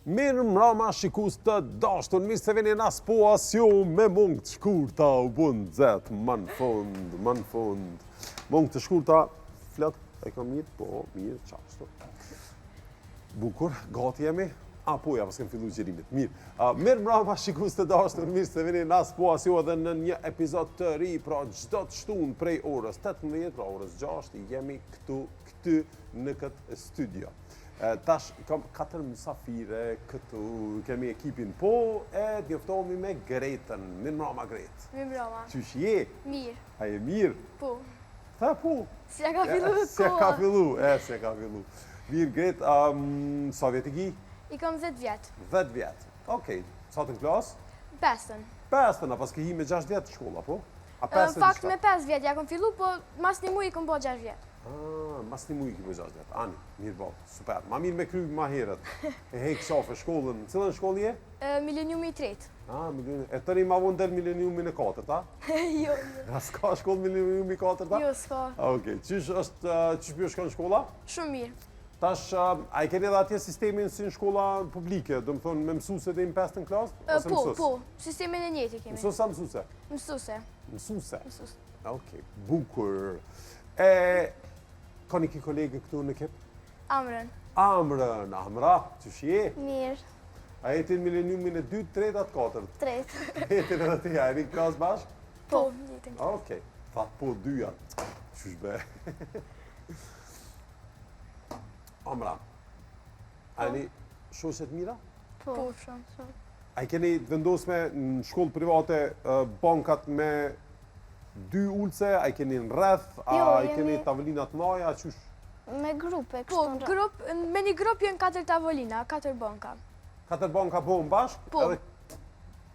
Mirëmrama shikus të dashtun, mirë se vini në As Po As Jo me mongë të shkurta, u bu nxehtë, më në fund, më në fund. Mongë të shkurta, flokët, e kam mirë, po, mirë, qashtu. Bukur, gati jemi? A, po, ja, paskem fillu xhirimet. Mirë. Uh, mirëmrama shikus të dashtun, mirë se vini në As Po As Jo edhe në një epizod të ri, pra çdo të shtunë prej orës 18, pra orës 6, jemi këtu, këtu në këtë studio. Tash kam katër mysafire këtu, kemi ekipin po, e të njoftohemi me Gretën. Mirëmrama Gretë. Mirëmrama. Qysh je? Mirë. A je mirë? Po. Tha po. Si ja ka fillu koha. Si ja ka fillu, e, si ja ka fillu. Mirë Gretë, um, sa vjet i ki? I kam 10 vjet. 10 vjet. Okej, okay. Sa të në klasë? Pestën. Pestën, a paske hi me 6 vjet në shkolla, po? A pesë Në fakt me 5 vjet ja kom fillu, po mas një muji kom bo 6 vjet. Ah, mas një muji ki bo 6 vjet. Ani, mirë bo, super. Ma mirë me kry ma herët. E hek qafe shkollën. Në cilën shkollë je? Mileniumi i tretë. Ah, mileniumi. E tani ma vonë del mileniumi në katërt, a? Jo, jo. A s'ka shkollë mileniumi i katërt, a? Jo, s'ka. Okej, qysh është, qysh po ju shkon shkolla? Shumë mirë. Tash, a i keni edhe atje sistemin si në shkolla publike, domethonë me mësuse deri në pestën klasë? Ose po, po, sistemin e njëjtë kemi. Mësus a mësuse? Mësuse. Mësuse? Mësuse. Okej, bukur. E, ka një ki kolege këtu në ekip? Amrën. Amrën, Amra, qysh je? Mirë. A je ti në mileniumin e dytë, tretë, a të katërt? Tretë. Tretë edhe ti, a jeni në klasë bashkë? Po, njëjtën klasë. Okej, tha po dyja. Qysh be? Amra, a jeni shoqe të mira? Po, po shumë, shumë. A i keni të vendosme në shkollë private bankat me dy ulëse, a i keni në rreth, a jo, i keni tavolinat naja, qysh? Me grupe, kështu po, në rreth. grup, me një grup janë katër tavolina, katër banka. Katër banka bëhen bashkë, po. edhe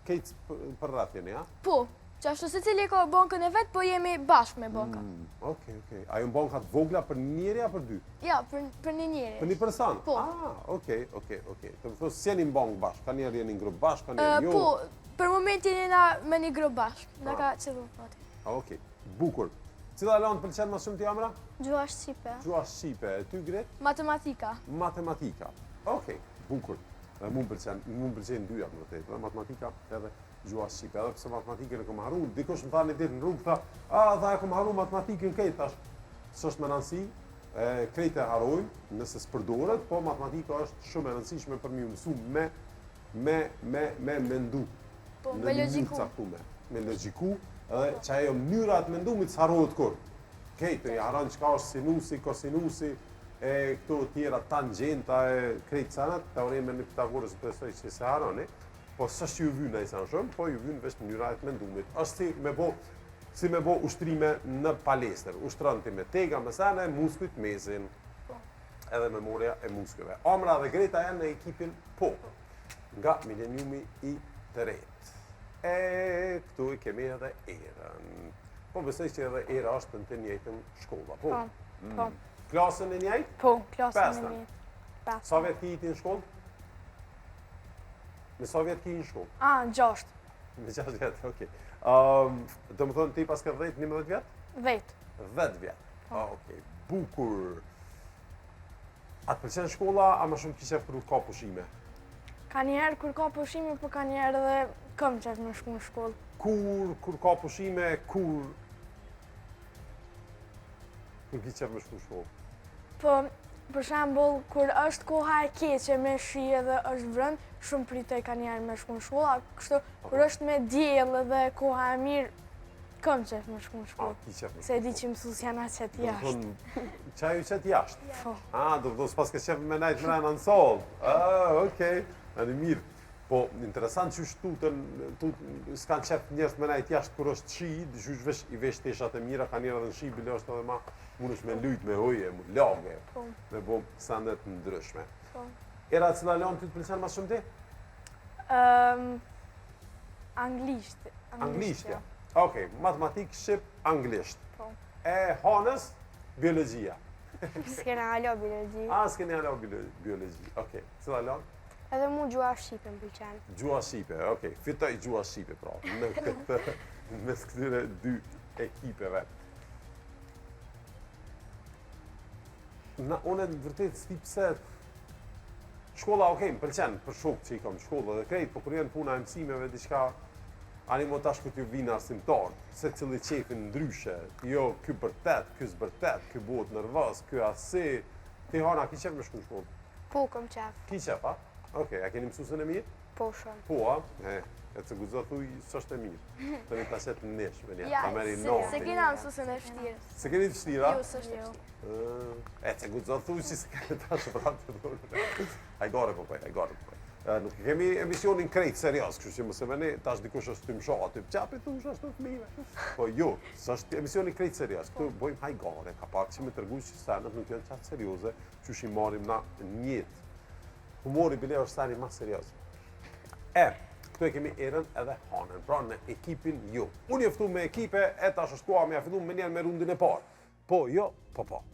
kejt për rreth jeni, a? Po, qashtu secili ka bankën e vet, po jemi bashkë me banka. Mm, okej, okej. A janë bankat vogla për një njeri a për dy? Ja, për, për një njeri. Për një person? Po. Ah, okej, okej, okej. Domethonë, s'jeni në bankë bashkë, ka njerë jeni në grup bashkë, ka njerë jo. Po, për momentin jena me një grup bashkë, na ah. ka qëllu fati. Okej, bukur. Cila landë pëlqen më shumë ti Amra? Gjuha shqipe. Gjuha shqipe, e ty Gret? Matematika. Matematika. Okej, bukur. Dhe mu më pëlqen, mu më pëlqejnë dyja në vërtet, dhe matematika edhe gjuha shqipe, edhe pse matematikën e kom harru, dikush më tha një ditë në rrugë, tha, a, tha e kom harru matematikën krejt, thash, s'është me rëndësi, e, krejt e harrojmë, nëse s'përdoret, po matematika është shumë e rëndësishme për me mësu me, me, me, me mendu. Po, me logjiku. Caktume, me logjiku, edhe që ajo mënyra e të mendumit s'harrohet kurrë. Krejt, e harron çka është sinusi, kosinusi, e këto tjera tangenta e krejt senet, teoremën e Pitagorës besoj që s'e harroni, po s'është që ju vyn ai sen shumë, po ju vyn veç mënyra e të mendumit. Është si me bo, si me bo ushtrime në palestër. Ushtron ti me tega, me sene, muskujt mezin. Po. Edhe memoria e muskujve. Amra dhe Greta janë në ekipin po, nga mileniumi i tretë. E këtu e kemi edhe Erën. Po besoj që edhe Era është në të njëjtën shkollë, po? Po, po. Mm. Klasën e njëjtë? Po, klasën e njëjtë. Pestën. Sa vjet ki ti në shkollë? Me sa vjet ki në shkollë? A, gjashtë. Me gjashtë vjet, okej. Um, domethonë ti paske 10, 11 vjet? 10. 10 vjet. Po. Okej, bukur. A të pëlqen shkolla, a më shumë ki qef kur ka pushime? Ka njëherë kur ka pushime, po ka njëherë edhe kom qef me shku në shkollë. Kur, kur ka pushime, kur... Kur ki qef me shku në shkollë? Po, për shembull, kur është koha e keqe me shi edhe është vrënd, shumë pritoj ka njëherë me shku në shkollë, kështu, kur është me diell edhe koha e mirë, Kom qef me shku në shkollë. Ki qef me shku Se e di që mësusja na qet jashtë. Qa ju qet jashtë? Po. A, domethonë s'paske qef me najtë mrena në sallë. A, okej. Ani mirë. Po, interesant qysh tuten, tut, s'kan qef njerëz me najtë jashtë kur është shi, qysh vesh, i vesh teshat e mira, ka njerë edhe në shi, bile është edhe ma, mundesh me lujt, me ujë, me lagë, po. me bo sende të ndryshme. Po. Era, cila landë ty të pëlqen ma shumë ti? Um, Anglisht. Anglishtja. Okej, matematikë, shqip, anglisht. Po. E Hanës, biologjia. S'kena hala biologji. A, s'keni hala biologji. Okej, cila landë? Edhe mu gjuha shqipe më pëlqen. Gjuha shqipe, okej. Fitoi gjuha shqipe, pra, në këtë, mes këtyre dy ekipeve. Na, unë në vërtet s'di pse... Shkolla, okej, më pëlqen për shokët që i kam në shkollë edhe krejt, po kur janë puna e mësimeve diçka, ani mo tash kur t'ju vinë arsimtar, secili qefin ndryshe, jo, ky bërtet, ky s'bërtet, ky bëhet nervoz, ky asi, ti Hana, ki qef me shku në shkollë? Po, kom qef. Ki qef, a? Okej, a keni mësuesen e mirë? Po, shumë. Po, a? E, e të guxo thuj, s'është e mirë. Të një ta qetë nesh, me një, Ja, ta meri se, noti. s'e kena mësuesen e vështirë. S'e keni të vështirë, a? Jo, s'është e vështirë. E, të guxo thuj që s'e keni tash prapë të dhurë. Hajgare po bëj, hajgare po bëj. Nuk e kemi emisionin krejt serioz, kështu që mos e veni, tash dikush është ty m'sha aty, qa po thush ashtu fëmijëve. Po jo, s'është emisioni krejt serioz. Këtu bëjmë hajgare, ka pak që me tregu që senet nuk janë qatë serioze, qysh i marrim na n'jetë. Humori bile është seni ma serioz. E, këtu e kemi Erën edhe Hanën, pra në ekipin jo. Unë je ftu me ekipe, e tash është koha me ja fillu menjëherë me rundin e parë. Po, jo, po, po.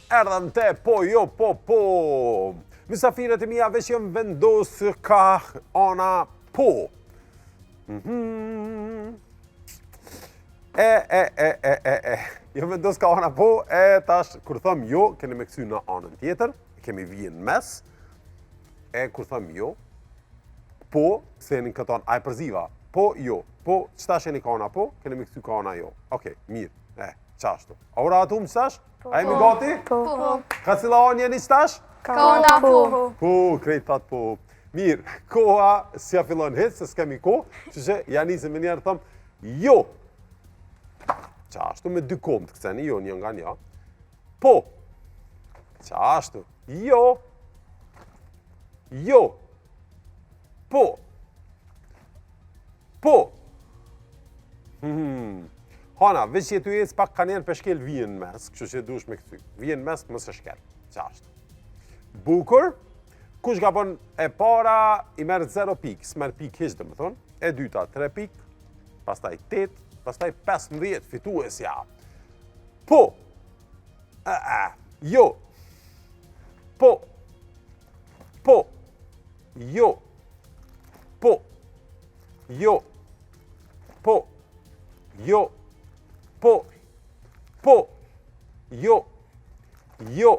Erdhëm te, po, jo, po, po. Mysafirët e mija veç janë vendosë ka ana po. Mhm. E, e, e, e, e, e. Jo vendos ka ana po, e tash, kur thëm jo, keni me kthy në anën tjetër, kemi vijën në mes, e kur thëm jo, po, ktheni në këtë anë, a e përziva, po, jo, po, qëtash jeni ka ana po, keni me kthy ka ana jo. Okej, mirë, e, qashtu. A u rahatum qëtash? Po. A jemi gati? Po. Po. Ka cila anë jeni qëtash? Ka ana po. Po, krejt thatë po. Mirë, koha s'ja fillon hiç, se s'kemi kohë, që që ja nisim menjëherë thëmë, jo. Qashtu me dy komë të ktheni, jo një nga një. Po. Qashtu, jo. Jo. Po. Po. Hmm. Hana, veç je tu ecë pak kanjëherë pe shkel vijën në mes, kështu që duhesh me kthy. Vijën në mes, mos e shkel. Qashtu. Bukur, kush gabon e para, i merr 0 pikë, s'merr pikë hiç, domethonë. E dyta, 3 pikë, pastaj 8, pastaj 15, fituesja. Po. A, a, jo. Po. Po. Jo. Po. Jo. Po. Jo. Po. Po. Jo. Jo.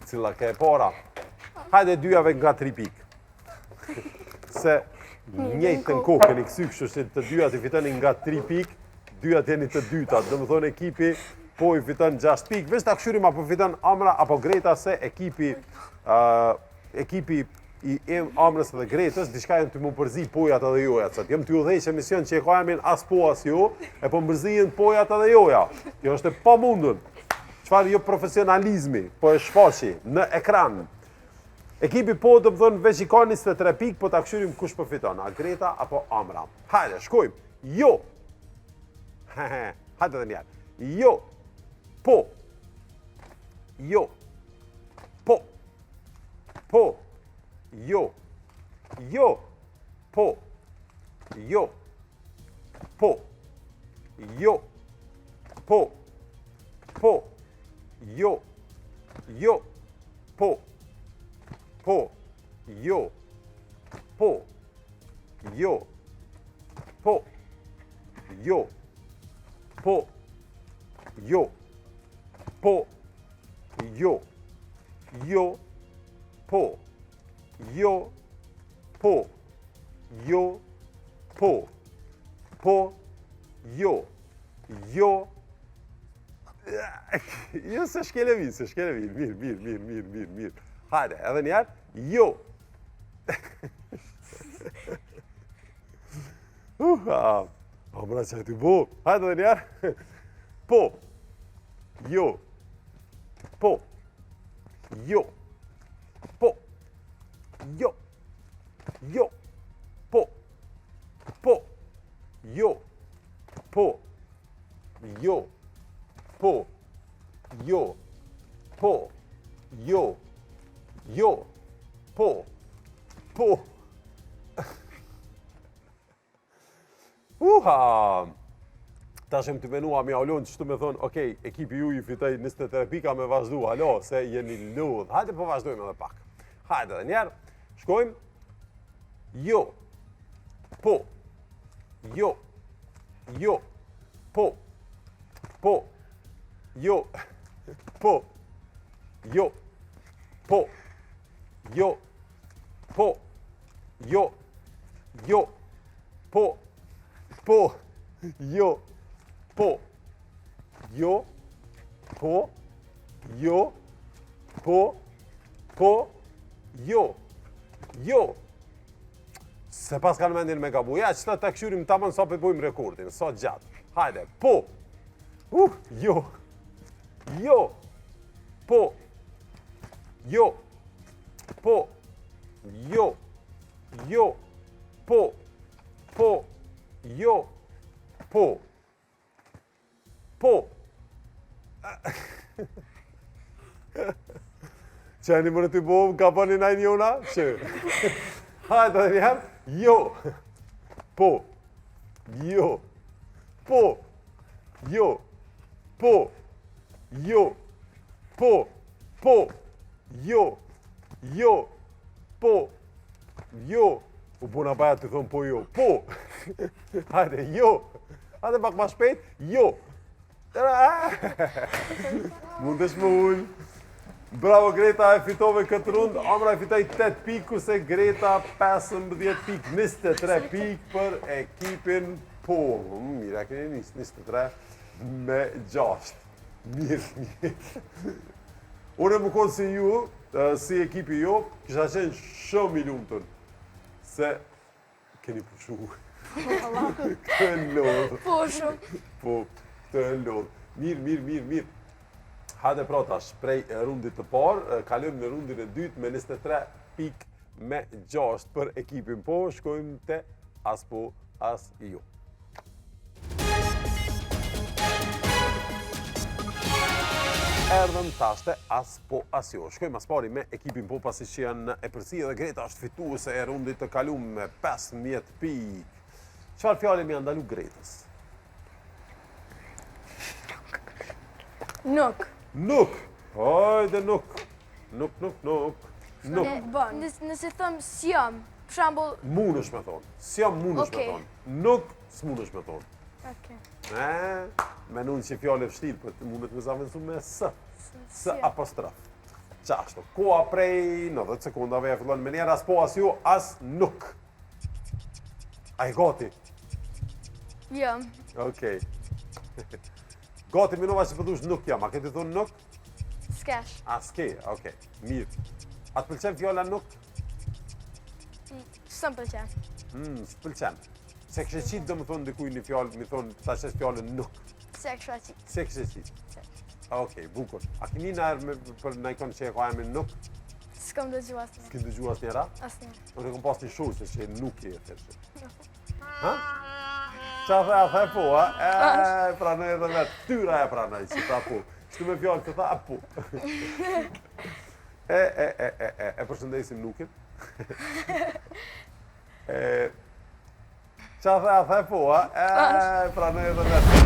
Cila ke e para? Hajde dyjave nga tri pikë. Se njëjtën kohë keni kthy, kështu që të dyjat i fitoni nga tri pikë, dyjat jeni të dytat. Domethonë ekipi po i fiton 6 pikë. Veç ta kshyrim apo fiton Amra apo Greta se ekipi ekipi i Amrës dhe Gretës, diçka janë tu m'u përzi pojat edhe jojat. Sot jam tu udhëheq emision që e ka emrin as po as jo, e po m'përzihen pojat edhe joja. Kjo është e pamundun. Çfarë jo profesionalizmi, po e shfaqi në ekran. Ekipi po domethonë veç i ka 23 pikë, po ta kshyrim kush po fiton, a Greta apo Amra. Hajde, shkojmë. Jo. Hajde edhe njëherë. Jo. Po. Jo. Po. Po. Jo. Jo. Po. Jo. Po. Jo. Po. Po. Jo. Jo. Po. Po. Jo. Po. Jo. Po. Jo. Po. Jo. Po. Jo. Jo. Po. Jo. Po. Jo. Po. Po. Jo. Jo. Jo se shkele vijën, se shkele vijën. Mirë, mirë, mirë, mirë, mirë, mirë. Hajde, edhe njëherë. Jo. Uh, a, a mra që e bo. Hajde edhe njëherë. Po. Jo. Po. Jo. Po. Jo. Jo. Po. Po. Jo. Po. Jo. Po. Jo. Po. Jo. Jo. Po. Po. Uha! Tash jem tu menu a me jau lon qështu me thonë, okej, ekipi ju i fitoj 23 pika me vazhdu, alo, se jeni lodh. Hajde po vazhdojmë edhe pak. Hajde edhe njerë, shkojmë. Jo. Po. Jo. Jo. Po. Po. Jo. Po. Jo. Po. Jo. Po. Jo. Jo. Po. Po. Jo. Po. Jo. Po. Jo. Po. Po. Jo. Jo. S'e paskan mendjen me gabu. Ja, qëta ta këqyrim tamam sa po bojmë rekordin, sa gjatë. Hajde, po. Uh, jo. Jo. Po. Jo. Po. Jo. Jo. Po. Po. Jo. Po. Po. Që e një mërë të bo, ka bëni në njona? Që? Hajde edhe njëherë. Jo. Po. Jo. Po. Jo. Po. Jo. Po. Po. Jo. Jo. Po. Jo. U bona baja të thonë po jo. Po. Hajde, jo. Hajde pak ma shpejt. Jo. Mundesh me u ul. Bravo Greta, e fitove këtë rund. Amra e fitoi 8 pikë, kurse Greta 15 pikë, 23 pikë për ekipin po. Mm, mirë, e keni 23 me 6. Mirë, mirë. Unë me konë si ju, si ekipi jo, kisha qenë shumë i lumtun. Se keni pushu. Këtë e lodhë. Po, shumë. Po, këtë e lodhë. Mirë, mirë, mirë, mirë. Hajde pra tash, prej rundit të parë, kalojmë në rundin e dytë me 23 pikë me 6 për ekipin po, shkojmë te as po, as jo. Erdhëm tash te as po as jo. Shkojmë ma s'pari me ekipin po pasi që janë në epërsi edhe Greta është fituese e rundit të kalum me 15 pikë. Çfarë fjale me ia ndalu Gretës? Nuk. Nuk. Hajde nuk. Nuk, nuk, nuk. Nuk. Nëse them s'jam, për shembull... Munësh me thonë. S'jam munësh me thonë. Nuk s'munësh me thonë. Okej. E, menun që fjalë e vështirë, po të mundet me zavendësu me s. S apostrof. Qashtu, koha prej 90 sekundave e fillon menjëherë, as po, as jo, as nuk. A je gati? Jo. Okej. Gati, menova që po thush nuk jam, a ke të thonë nuk? S'kesh. A s'ke, okej, mirë. A të pëlqen fjala nuk? S'më pëlqen. Mm, s'të pëlqen. S'e kishe qitë domethonë dikuj një fjalë, me thonë, ta qes fjalën nuk. S'e kisha qitë. S'e kishe qitë. Okej, bukur. A keni najherë për najkon që e ka emrin nuk? S'kam dëgju asnjë. S'ke dëgju asnjëra? Asnjë. Unë e kom pas një shoqe që nuk e thërë. Ha? Qa the, a the po, a? E, pranoj edhe vetë. Tyra e pranoj, që tha po. Kështu me fjalë të tha, a po. E, e, e, e, e, e përshëndesim nukin. E, qa the, a the po, a? E, pranoj edhe vetë.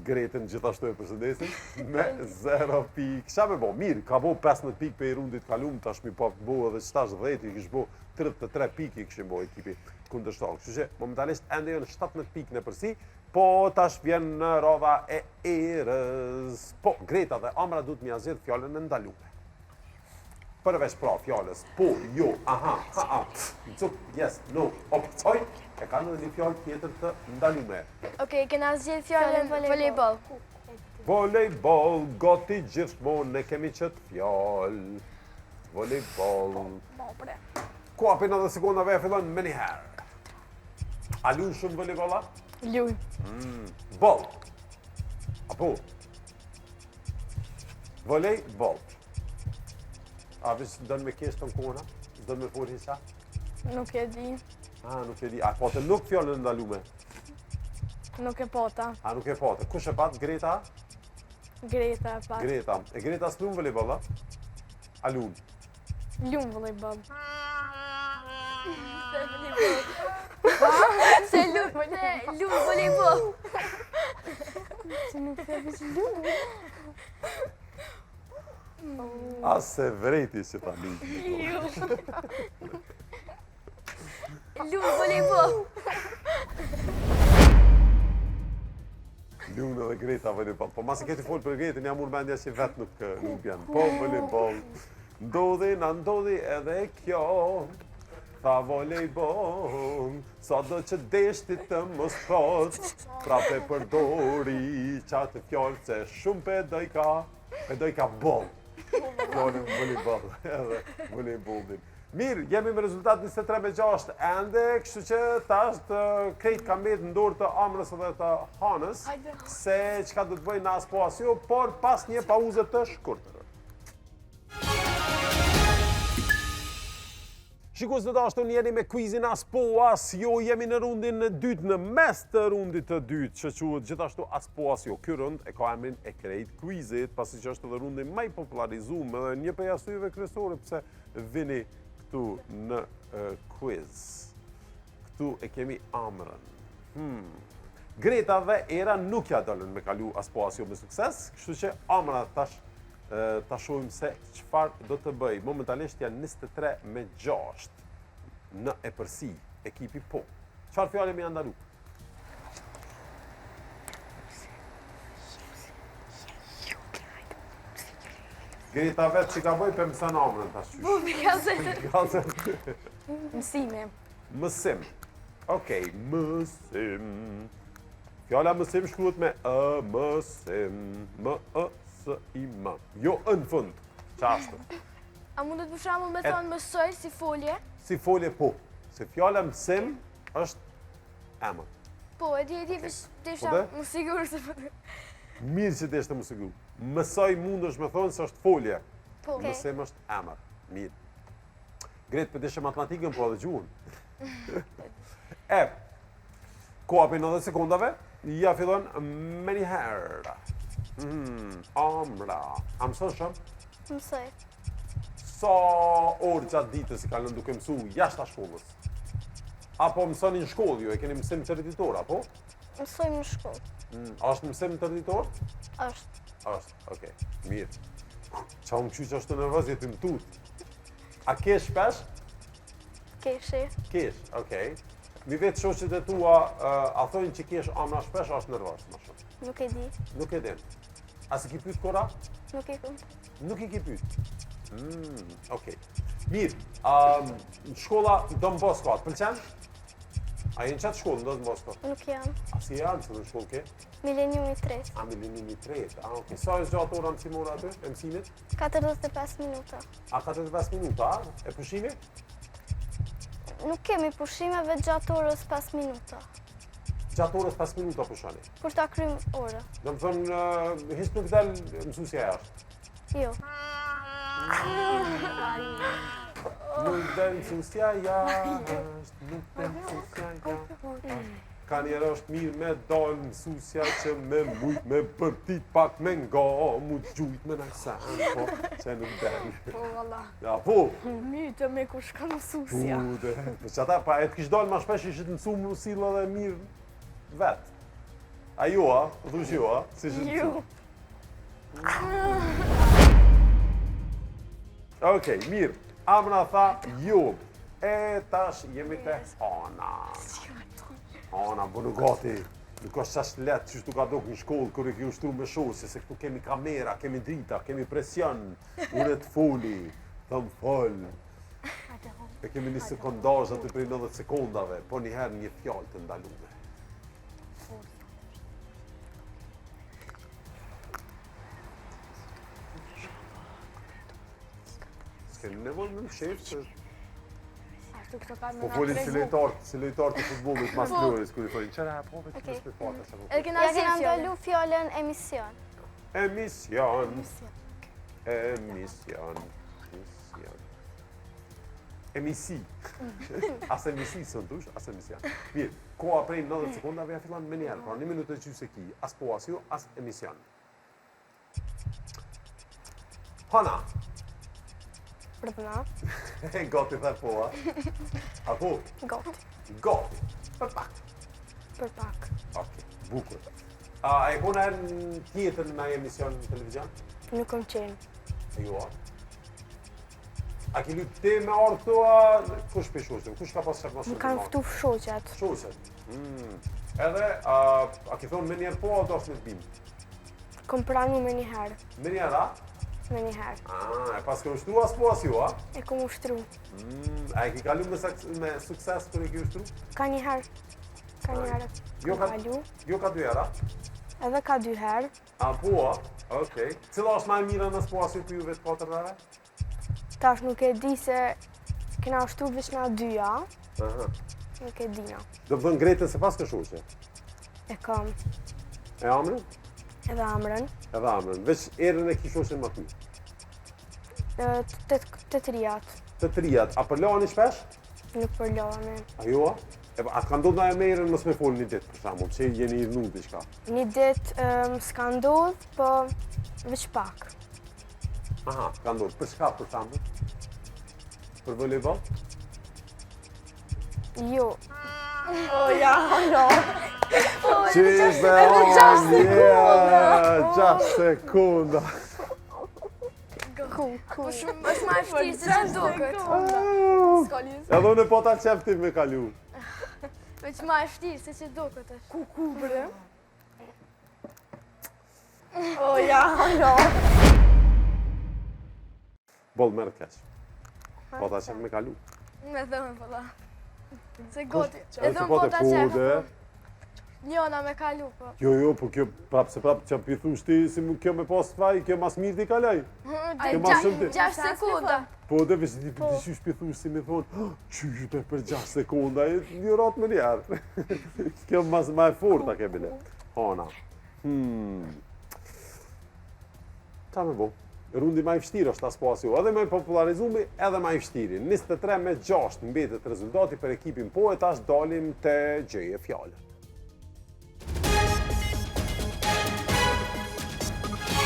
Gretën gjithashtu e përshëndesim me 0 pikë. Qa me bo? Mirë, ka bo 15 pikë prej rundit kalum, tash mi pa bo edhe qëtash 10, i kish bo 33 pikë i kishin bo ekipi kundërshtar. Kështu që momentalisht ende janë 17 pikë në epërsi, po tash vjen radha e Erës. Po, Greta dhe Amra duhet me ia zgjedh fjalën e ndalume. Përveç pra fjalës, po, jo, aha, ha, ha, cuk, yes, no, op, oj, e kanë edhe një fjalë tjetër të ndalume. Okej, kena zgjedh fjalën volejboll. Volejboll, gati gjithmonë ne kemi qëtë fjalë. Volejboll. Po, bre. Koha prej 90 sekundave e fillon menjëherë. A lun shumë volejboll a? Luj. Mm, boll. Apo? Volejboll. A veç don me kesh të në kona? Don me folë hiqa? Nuk e di. A, nuk e di. A pate nuk fjalën e ndalume? Nuk e pata. A, nuk e pate. Kush e pat, Greta? Greta e pat. Greta. E Greta s'lun volejboll, a? A lun? Lun volejboll. Se lun, lun volejboll. Se nuk e veç lun. A se vrejti që ta lun. Lun volejboll. Lun edhe Greta volejboll. Po masi ke tu folë për Gretën, ja mur mendja që vetë nuk, nuk bjen. Po volejboll. Ndodhi, na ndodhi edhe kjo. Tha volejboll, sado që deshti të mos thot, prapë e përdori qatë fjalë se shumë pe dojka, pe dojka boll. Fjalën volejboll, edhe volejbollin. Mirë, jemi me rezultat 23 me 6 ende, kështu që tash të krejt ka mbet në dorë të Amrës edhe të Hanës, se çka do të bëjnë në as po as jo, por pas një pauze të shkurtër. Shikues të dashur, jeni me kuizin as po as jo, jemi në rundin e dytë në mes të rundit të dytë, që quhet gjithashtu as po as jo. Ky rund e ka emrin e krejt kuizit, pasi që është edhe rundi më i popularizuar edhe një prej arsyeve kryesore pse vini këtu në quiz. Këtu e kemi Amrën. Hmm. Greta dhe Era nuk ja dolën me kalu as po as jo me sukses, kështu që Amra tash ta shohim se çfarë do të bëj. Momentalisht janë 23 me 6 në epërsi, ekipi po. Çfarë fjale me ja ndalu? Greta vetë që ka bëj, pe mëson Amrën tash qysh. Bu, mi ka se. Mësimi. Mësim. Okej, mësim. Fjala mësim shkruhet me ë, mësim. M, ë, s, i, m. Jo ë në fund. Qashtu. A mundet për shembull me thonë mësoj si folje? Si folje po. Se fjala mësim është emër. Po, e di, e di, veç desha Po m'u siguru se po. Mirë që deshte m'u siguru. Mësoj mundesh me thonë se është folje. Po. Mësim është emër. Mirë. Gretë, po deshe matematikën, po edhe gjuhën. e, koha prej 90 sekundave, ja fillon menjëherë. Mm, Amra. A mëson shumë? Mësoj. Sa orë gjatë ditës i kalon duke mësu jashtë shkollës? Apo mësoni në shkollë ju, e keni mësim tërëditor, apo? Mësojmë në shkollë. Mm, a është mësim tërëditor? Është. Është, okej, mirë. Qa unë qysh është nervoz, je tu më tut. A kesh shpesh? Keshi. Kesh, okej. Mi vetë shoqet e tua, a thojnë që kesh Amra shpesh, a është nervoz më shumë? Nuk e di. Nuk e din. A s'i ki pyet kurrë? Nuk e kom. Nuk i ki pyet. Mm, okej. Mirë, um, shkolla Don Bosco, a të pëlqen? A je në qatë shkollë, në Don Bosco? Nuk jam. A s'je në cilën shkollë ke? Mileniumi i tretë. A Mileniumi i tretë, a okej. Sa e zgjatë ora mësimore aty, e mësimit? 45 minuta. A 45 minuta, a? E pushimi? Nuk kemi pushime, veç gjatë orës 5 minuta. Gjatë orës 5 minuta pushoni. Kur ta kryjm orën. Domethonë, hiç nuk del mësusja jashtë. Jo. Nuk del mësusja jashtë, nuk del mësusja jashtë. Kanjëherë është mirë me dal mësusja që me mujt, me bërtit pak me nga, mu gjujt me nëjsa, po, që nuk del. Po, valla. Ja, po. Mytë me ku shkon mësusja. Po, dhe, po që ata, pa e të kish dalë ma shpesh, ishit mësu me u sillë edhe mirë vetë. A jo, a? Po thush jo, a? Si ishit mësu? Jo. Okej, mirë. Amra tha jo. E tash jemi te Hana. Hana, bënu gati. Nuk është qaq lehtë qysh t'u ka dok në shkollë kur e ki ushtru me shoqe, se këtu kemi kamera, kemi drita, kemi presion. Unë të foli, të më fol. E kemi një sekondazh aty prej 90 sekondave, po një herë një fjalë të ndalume. S'keni nevojë me mshef që Ashtu këto kanë Po me na folin si tregu. lojtar, si lojtar të futbollit mas Po. lojës kur i thonë çfarë po vetë Okej. mos me pata sa po. Edhe kena Ja zgjedh kena fjalën. ndalu fjalën emision. Emision. Emision. Emision. Emisi. As emisi s'un thush, as emision. Mirë, koha prej 90 sekondave ja fillon menjëherë, pra një minutë e gjysë e ki, as po as jo, as emision. Hana. Përdhna. Gati dhe po, a? A po? Gati. Gati. Për pak. Për pak. Okej, bukur. A e kona në tjetër në emision në televizion? Nuk kom qenë. Jo, a? A ki lypë ti me ardhë këtu, a kush prej shoqeve? Kush ka pas qef ma shumë? Më kanë ftu shoqet. Shoqet? Mm. Edhe, a, a ki thonë menjëherë po, a u dashtë me të bindë? Kom pranu menjëherë. Menjëherë, a? Menjëherë. A, e paske ushtru as po as jo, a? E kom ushtru. Mm, a e ki kalu me, me sukses kur e ki ushtru? Ka një herë. Ka një herë. Jo ka, kalu. Jo ka dy herë, a? Edhe ka dy herë. A, po, a? Okej. Cila është ma e mira në s'po as jo për juve të katërve? Tash nuk e di se kena ushtru veç na dyja. Aha. Nuk e dina. Do të thonë Gretën s'e paske shoqe? E kam. E Amrën? Edhe Amrën. Edhe Amrën. Veç Erën e ki shoqen më të mirë. Të, të trijat. Të trijat. A përlaheni shpesh? Nuk përlahemi. A jo, a? E, a të ka ndodhë ndonjëherë me Erën mos me folë një ditë, për shembull, që jeni idhnu diçka? Një ditë um, s'ka ndodhë, po veç pak. Aha, ka ndodhë. Për çka, për shembull? Për volejboll? Jo. O, ja, jo. Qysh dhe on, yeah, 6 sekunda. Ku, ku. Po shumë, është ma e vështirë se që duket. Edhe unë po ta qef ti me kalu. Veç ma e vështirë se që duket është. Ku, ku, bre? O, ja, jo. Boll merr keq. Po ta qef me kalu. Me dhëmë, po la. Se goti. Edhe Edhe po po të ta qef. po, de. Njona me kalu, po. Jo, jo, po kjo prapë se prapë që pi thush ti, si mu kjo me pas faj, kjo mas mirë ti kalaj. Kjo ma shumë ti. 6 sekonda. Po dhe veç ti po. Qysh pi thush si me thonë, oh, qysh be për 6 sekonda, e një ratë me njerë. kjo mas ma e forta ke bile. Hona. Hmm. Qa me bo? Rundi ma i vështirë është as po as jo. Edhe ma i popularizumi, edhe ma i vështiri. 23 me 6 mbetet rezultati për ekipin po e tash dalim te gjeje fjalën.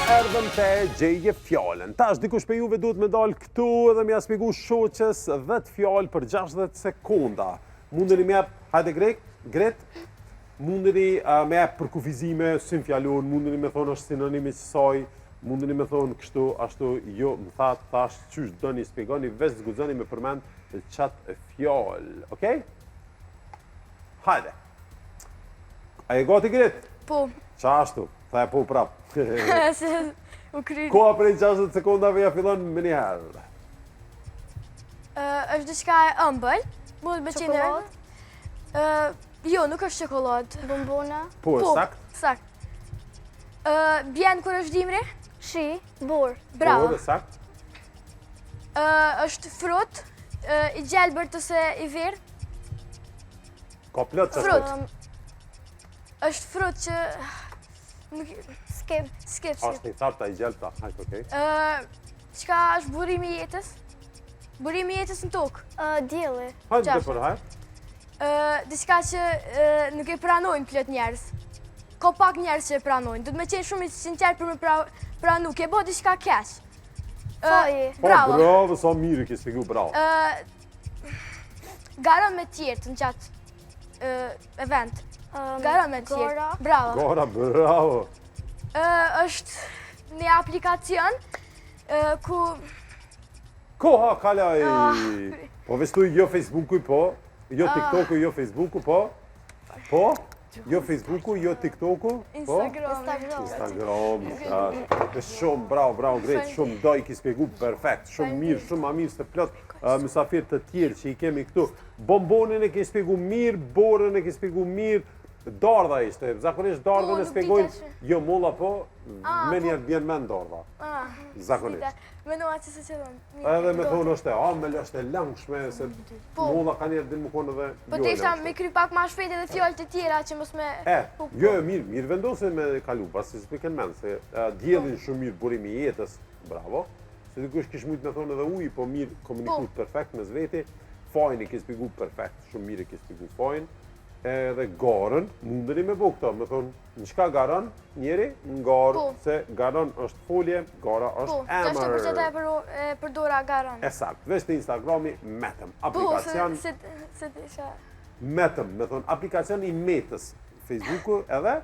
Erdhëm te gjeje fjalën. Tash dikush prej juve duhet me dalë këtu edhe me ja spjegu shoqes 10 fjalë për 60 sekonda. Mundeni me jap, hajde Grek, Gret, mundeni uh, me jap përkufizime si në fjalor, mundeni me thonë është sinonim i kësaj, mundeni me thonë kështu, ashtu, jo, më thatë, thash, qysh doni, spjegoni, veç s'guxoni me përmend qatë fjalë, okej? Hajde. A je gati Gret? Po. Qa ashtu? Tha e po prap. Se u kry. Koha prej 60 sekondave ja fillon menjëherë. Është diçka e ëmbël, mund me qenë Çokoladë? Jo, nuk është çokoladë. Bombona? Po, Po, sakt. sakt. Bjen kur është dimri? Shi, borë. Bravo. Po, sakt. Është frut, i gjelbërt ose i verdhë? Ka plot që Frut. Është frut që... Skip. Skip, skip. Është i tharta, i gjelbta, hajt, okej. Çka është burimi i jetës? Burimi i jetës në tokë. Dielli. Hajde dhe për hajt. Diçka që nuk e pranojnë plot njerëz. Ka pak njerëz që e pranojnë. Duhet me qenë shumë i sinqert për me pranu. Ke bo diçka keq. Faji. Po, Bravo. bravo, sa mirë ke spjegu, bravo. Garon me tjertë në qatë event. Garon me tjertë. Gara. Bravo. Gara, bravo. Është një aplikacion ku... Koha kalaj! Ah, Po veç tu jo Facebooku, po, jo Ah. TikToku, jo Facebooku, po, po, jo Facebooku, jo TikToku, po, Instagram. Instagram. Instagram, është shumë, bravo, bravo, Gret, shumë do i ki spjegu perfekt, shumë mirë, shumë ma mirë se plot uh, mysafir të tjerë që i kemi këtu. Bombonin e ki spjegu mirë, borën e ki spjegu mirë, dardha ishte, zakonisht dardhën Po, e nuk spjegojnë, dita që- jo molla po, Ah, me njerë bjen men dardha, Ah, zakonisht. Menova që se qëllon. Edhe me thonë është e amël, është e langshme, se Po. molla ka njerë din më konë edhe Po jo të e ishta langshme. me kry pak ma shpejt edhe fjalët e tjera që mos me... E, Po, jo, jo, mirë, mirë vendose me kalu, pasi s'pe ken mend, se e, diellin shumë mirë burimi i jetës, bravo, se dikush kish mujt me thonë edhe uji, po mirë komunikut Po. perfekt mes veti, fajin e ke spjegu perfekt, shumë mirë e ke spjegu fajin, edhe garën, mundeni me bo këto, me thonë, në çka garon, njeri, në garë, Po. se garon është folje, gara Po, është që është për qëta emër. e përdora garon. E sakt, veç te Instagrami, metëm, Po, aplikacion, se, se, se isha... metëm, me thonë, aplikacion i metës, Facebooku edhe,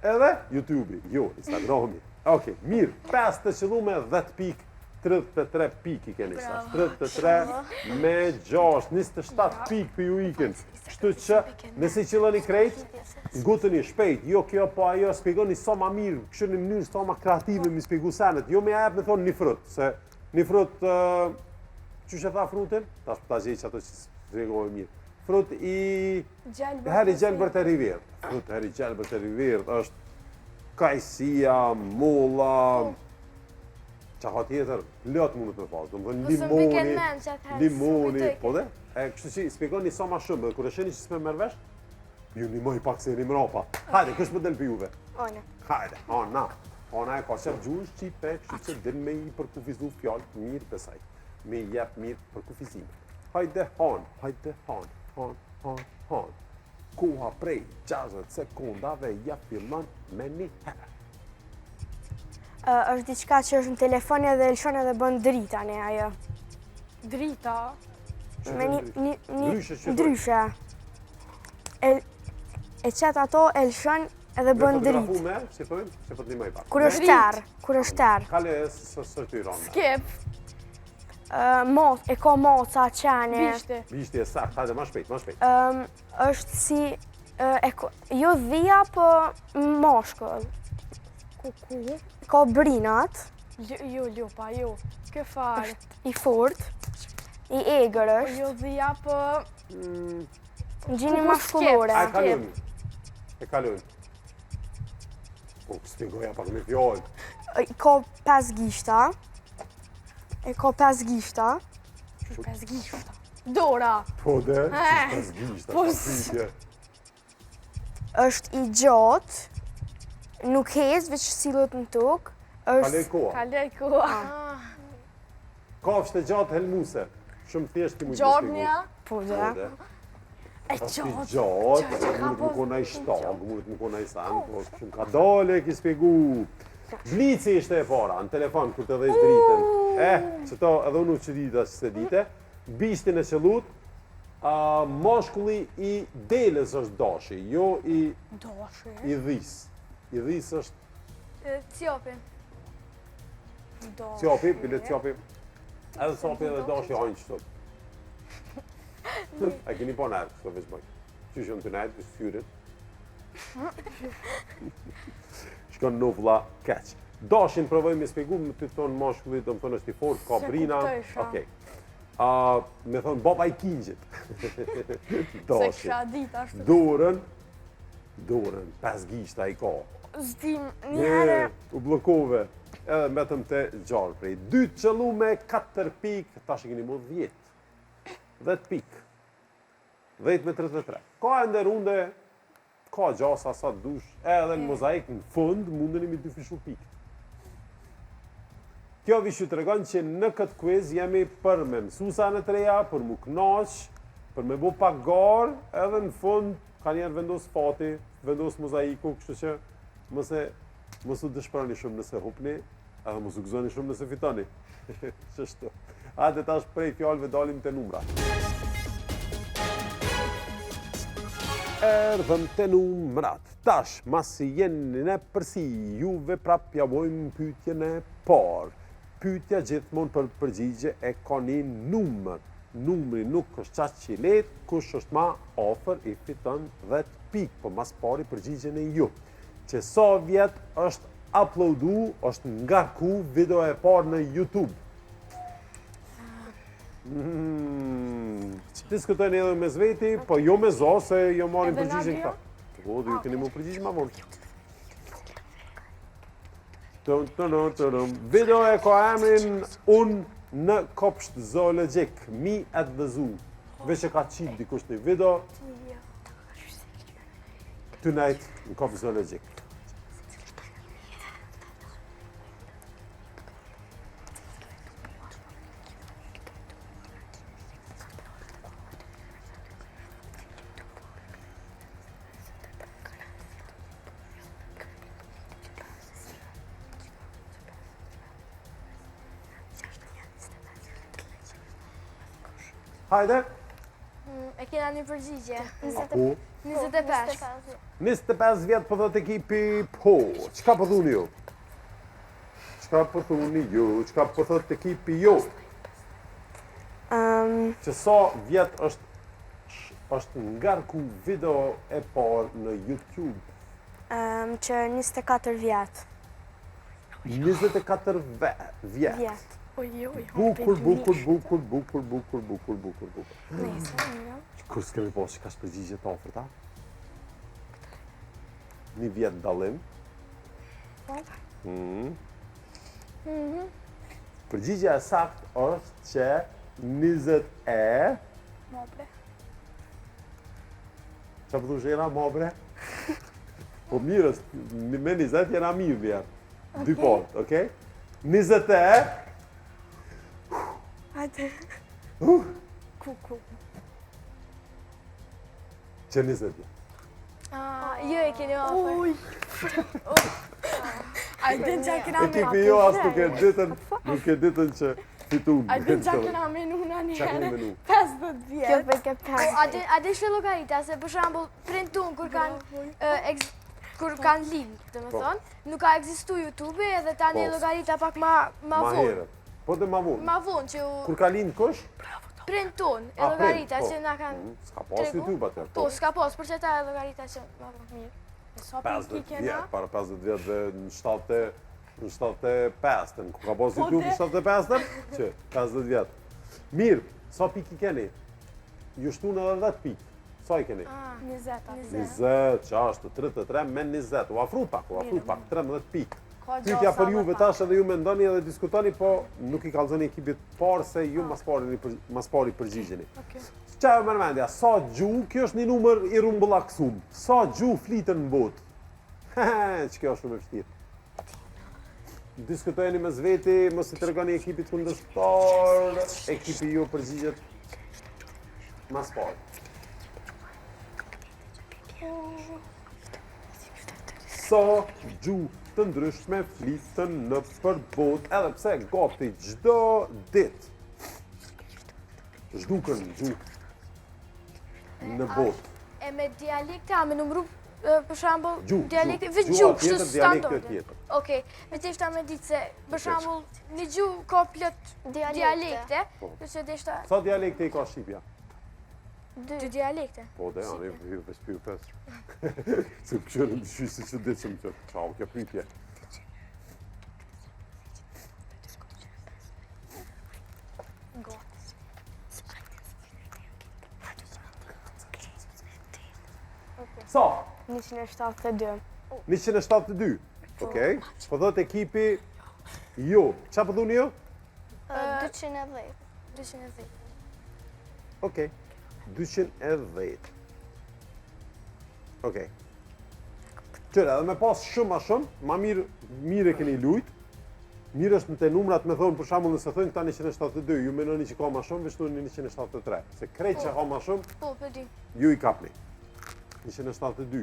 edhe YouTube-i, jo, Instagrami. Okej, mirë, 5 të qëllume, 10 pikë. 33 pikë i keni sa. 33 me 6, 27 pikë po ju ikin. Kështu që, nëse i qëlloni krejt, nguteni shpejt, jo kjo, po ajo, spjegoni sa ma mirë, kështu në mënyrë sa ma kreative mi spjegu senet, jo me jep me thonë një frut, se një frut, qysh e tha frutin? Tash po ta gjej që ato që spjegove mirë. Frut i... Herë i gjelbërt herë i verdhë. Frut herë i gjelbërt herë i verdhë, është kajsia, molla, Ça ka tjetër, plot mundet me pasë, domethënë limoni, limoni, po dhe, e kështu që spjegoni sa ma shumë, dhe kur e shihni që s'me merr vesh, ju nimoj pak se jeni mrapa. Hajde, kush më del për juve? Ona. Hajde, Ona. Ona e ka qef gjuhën shqipe, kështu që din me i përkufizu fjalët mirë besaj. Me i jep mirë përkufizime. Hajde, Han, hajde, Han, Han, Han, Han. Koha prej 60 sekundave ja fillon menjëherë. Është diçka që është në telefon edhe lëshon edhe bën drita ne ajo. Drita? Me një, një, një, ndryshe. E, e qet ato e lëshon edhe bën dritë. Me me, si thojmë, se po të ndihmoj pak. Kur është terr, kur është terr. Kale e së së të rëndë. Skip. Mot, e ka maca, qene. Bishti. Bishti e saktë, hajde, ma shpejt, ma shpejt. është si, e, jo dhia, po mashkull. Kuku. Ka brinat. Jo, lupa, jo. Kë farë. Është i fort. I egër është. Jo dhia, po... Mm. Në gjini mashkullore. A e kalojmë? E kalojmë. Po, spjegoja pak me fjalë. Ka pes gishta. E ka pes gishta. Pes gishta. Dora. Po dhe, pes gishta. Po, është i gjatë, nuk hec, veç sillet në tokë. Kaloi koha. Kaloi koha. Ah. Kafshë e gjatë helmuse. Shumë thjesht ti mund të shpjegoj. Gjornja. Po dhe. E gjatë. Gjatë, mundet me kon naj shtagë, mundet me kon naj sen, po shumë ka dale ki spjegu. Blici ishte e para, në telefon, kur të dhezë dritën. Eh, qëto edhe unë nuk që dita që se dite. Bishtin e qëllut, mashkulli i deles është dashi, jo i... Dashi? I dhisë. I dhisë është Cjapi. Cjapi, bile cjapi. Edhe capi edhe dashi hajnë qëto. A keni po nërë, qëto veç bëjnë. Qysh jënë të nejtë, për syrit. Shkon në vlla keq. Dashin provoj me spjegu, me të thonë mashkulli, do më thonë është i fort, ka brina. Okej. Me thonë, baba i kingjit. Dashin. Dorën, Dorën, pes gishta i ka. S'dim, një herë... U bllokove, edhe mbetëm te gjarpri. Dy të qëllume, 4 pikë, tash i keni mu 10. 10 pikë. 10 me 33. Ka ende runde, ka gjasa sa të dush, edhe në mozaik në fund, mundeni mi dyfishu pikë. Kjo veç ju tregon që në këtë quiz jemi për me mësu sene të reja, për mu knaq, për me bo pak garë, edhe në fund Kanjëherë vendos fati, vendos mozaiku, kështu që mos e mos u dëshpëroni shumë nëse hupni, edhe mos u gëzoni shumë nëse fitoni. Qështu. Hajde tash prej fjalëve dalim te numra. Erdhëm te numrat. Tash, masi jeni në epërsi, juve prap ja bojmë pyetjen e parë. Pyetja gjithmonë për përgjigje e ka një numër. Numri nuk është qaq i lehtë, kush është ma afër i fiton 10 pikë, po mas pari përgjigjeni ju. Që sa vjet është uploadu, është ngarku video e parë në YouTube. Mm, diskutojni edhe mes veti, po jo me zo, se jo marrin përgjigjen këta. Po, dhe ju keni mu përgjigj ma vonë. Video e ka emrin unë në kopsht zoologjik, me at the zoo. Veç e ka qitë dikush një video, tonight në kopsht zoologjik. Hajde. Mm, e kena një përgjigje. Po. 25. 25 vjet po thotë ekipi po. Çka po thuni ju? Çka po thuni ju? Çka po thot ekipi ju? Um, Që sa vjet është është ngarku video e parë në YouTube? Um, që 24 vjet. 24 vjet. Vjet. Oj, oj, bukur, bukur, bukur, bukur, bukur, bukur, bukur, bukur. Nëse, mirë. Kur s'kemi pas që kaq përgjigje të afërta? Një vjet dallim. Po. Mm. Mhm. Përgjigja e saktë është që 20 e... Mobre. Qa po thu Era, mobre? Po mirë është, me 20 jena mirë bjerë. Dy port, okej? 20 e... Hajde. Uh, Ku, ku. që 20 vjetë. Ah, ju e keni afër. Uj. A din qa kena me... Ekipi jo as nuk e ditën, nuk e ditën që fitun. A din qa kena menu na një Qa keni herë? menu? 50 vjetë. Kjo për ke Po, a din, a din shë llogarita, se për shembull, prindët tonë kur kanë e, egz- kur kanë lind, do me Po. thonë, nuk ka ekzistu YouTube-i edhe tani Po. llogarita pak ma, ma Ma vonë. herët. Po dhe ma vonë. Ma vonë që u Kur ka lind kush? prindët tonë, e A, prind, llogarita po. që na kanë Mm, S'ka pas tregu. YouTube atëherë. Po, s'ka pas, për që ta e llogarita që ma vonë. Mirë. E sa për 50 kena? vjet, para 50 vjetëve në 7 në 75-ën, ku ka pas Po, YouTube në de. 75-ën? Që, 50 vjet. Mirë, sa pikë i keni? Ju shtun edhe 10 pikë. Sa i keni? 20 apo. 20, 6, 33 me 20. U afru pak, u afru pak, 13 pikë. Ka Pyetja gjasa për edhe juve pak. tash edhe ju mendoni edhe diskutoni, po nuk i kallzoni ekipit parë se ju mas pari mas pari përgjigjeni. Okej. Qa e merr mendja, sa gjuhë, kjo është një numër i rrumbullaksum. Sa gjuhë fliten në botë? Që kjo është shumë e vështirë. Diskutojeni mes veti, mos i tregoni ekipit kundërshtar, ekipi ju përgjigjet mas pari. Sa gjuhë të ndryshme fliten nëpër botë, edhe pse gati çdo ditë zhduken gjuhë në botë. E me dialekte, a me numru, e, për shembull, Gjuhë, dialekte, gjuhë. veç Gjuha gjuhë, kështu tjetër, dialekte standarde. tjetër. Okej, me deshta me ditë se, për shembull, një gjuhë ka plot Dialekte. dialekte, Po. kështu që deshta Sa dialekte i ka Shqipja? dy dialekte. Po, dhe, ani, ju veç pyu pes. Se këqërën të si që ditë që më të qau, kjo pytje. Sa? 172. 172. Okej. Po thot ekipi jo. Qa po thuni jo? 210. 210. Okej. 210. Okej. Qëre, edhe me pas shumë ma shumë, ma mirë, mirë e keni lujt. Mirë është në të numrat me thonë, për shembull, nëse thonë këta 172, ju menoni që ka ma shumë, veç thoni 173. Se krejt që ka ma shumë, Po, po di. ju i kapni. 172.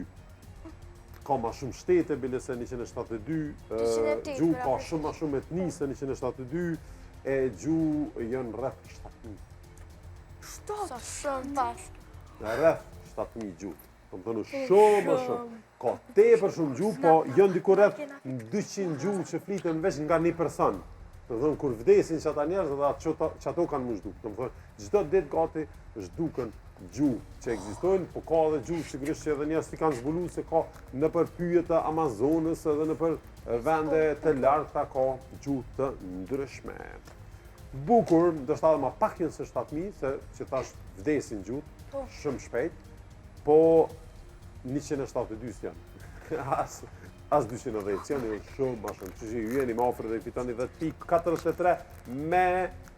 Ka ma shumë shtete, bile se 172, ë, 208, gjuhë ka për shumë ma shumë etni se 172, e gjuhë janë rreth 7000. Sa shumë pas. Rreth 7000 gjuhë. Do të thonë shumë më shumë. Ka tepër shumë gjuhë, po janë diku rreth 200 gjuhë që fliten veç nga një person. Do të thonë kur vdesin që ata njerëz edhe ato që ato kanë më zhduk. Do të thonë çdo ditë gati zhduken gjuhë që ekzistojnë, po ka edhe gjuhë sigurisht që edhe njerëz i kanë zbuluar se ka nëpër pyje të Amazonës edhe nëpër vende të largëta ka gjuhë të ndryshme. Bukur, ndoshta edhe ma pak janë se 7000, se që thash vdesin gjuhët shumë shpejt, po 172 s'janë. As as 210 s'janë, janë shumë ma shumë. Kështu që ju jeni më afër dhe i fitoni 10 pikë 43 me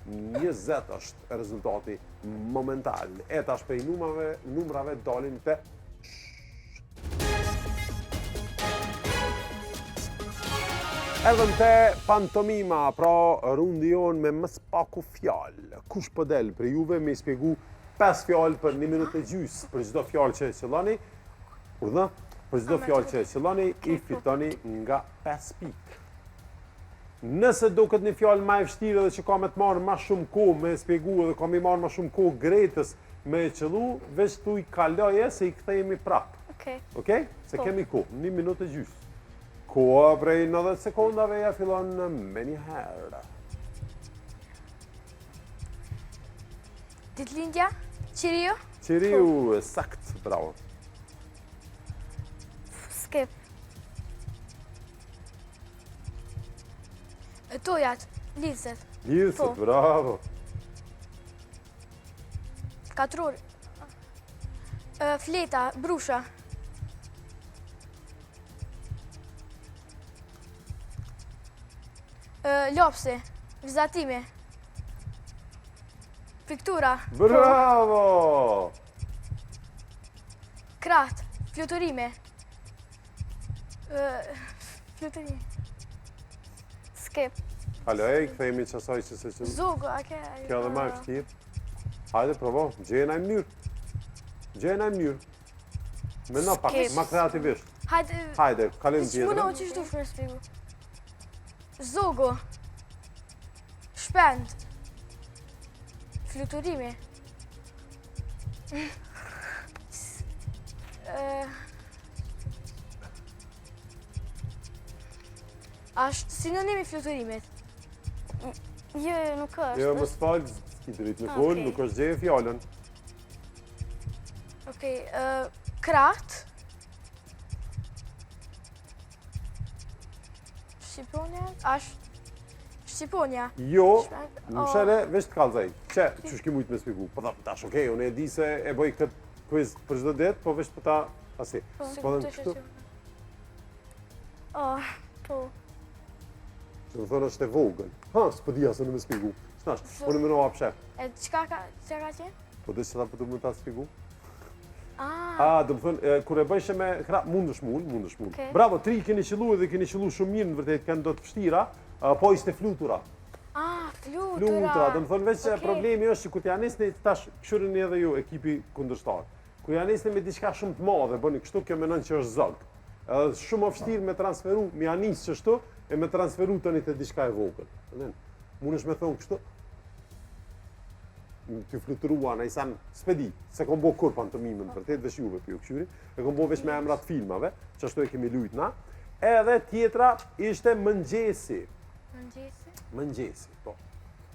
20 është rezultati momental. E tash prej numrave, numrave dalim te Erdhëm te pantomima, pra rundi jonë me më paku fjalë. Kush po del për juve me i spjegu 5 fjalë për 1 minutë e gjysë për çdo fjalë që e qëlloni. Urdhë, për çdo fjalë që e qëlloni i fitoni nga 5 pikë. Nëse duket një fjalë më e vështirë edhe që ka me të marrë më shumë kohë me e spjegu edhe ka me i marrë më shumë kohë Gretës me e qëllu, veç thuj kaloje se i kthehemi prap. Okej. Okej? Se kemi kohë, një minutë e gjysë. Koha prej 90 sekondave ja fillon menjëherë. Ditëlindja, qiriu? Qiriu, e sakt, bravo. Skip. Tojat, lidhëset. Lidhëset, po. bravo. Katror. Fleta, brusha. Lapsi, vizatimi. Piktura. Bravo! Krahët, fluturimi. Fluturimi. Skip. Alo, e, kthehemi qasaj që se që... Zogu, a ke... Kjo edhe ma e vështirë. Hajde, provo, gjeje naj mënyrë. Gjeje naj mënyrë. Mendo pak, ma kreativisht. Hajde... Hajde, kalojmë tjetrën. Që mundo që shtu me shpjegu. Zogu. Shpend. Fluturimi. A është sinonim i fluturimit? Jo, jo, nuk është. Jo, mos fol, s'ki drejt me fol, nuk është gjeje fjalën. Okej, krahët. Shqiponja? A është Shqiponja? Jo, në shele, veç të kallzoj. Qe, qysh ki mujtë me spjegu? Po da, tash, okej, unë e di se e boj këtë quiz për çdo ditë, po veç për ta, asi. Po, po dhe kështu. Oh, po. Që më thonë është e vogël. Ha, s'po di as unë me spjegu. S'tash, unë më nova pse. E çka ka, çka ka qenë? Po dhe që ta po du më ta spjegu? Ah. Ah, do më thënë, kur e bëjshe me krah, mundesh mund, mundesh mund. Bravo, tri keni qëllu edhe keni qëllu shumë mirë në vërtet, kanë do të vështira, po ishte flutura. Ah, flutura. Flutura, do më thënë, veç problemi është që kur t'ja nisni, tash kqyreni edhe ju, ekipi kundërshtar. Kur ja nisni me diçka shumë të madhe, bëni kështu, kjo menon që është zog. Edhe shumë më vështirë me transferu, me ja nis qështu, e me transferu tani te diçka e vogël. Mundesh me thonë kështu, të fluturua në isan, s'pe di, s'e kom bo kurr pantomimën, në vërtet, veç juve për ju këqyri, e kom bo veç me emra të filmave, qashtu e kemi lujt na, edhe tjetra ishte mëngjesi. Mëngjesi? Mëngjesi, po.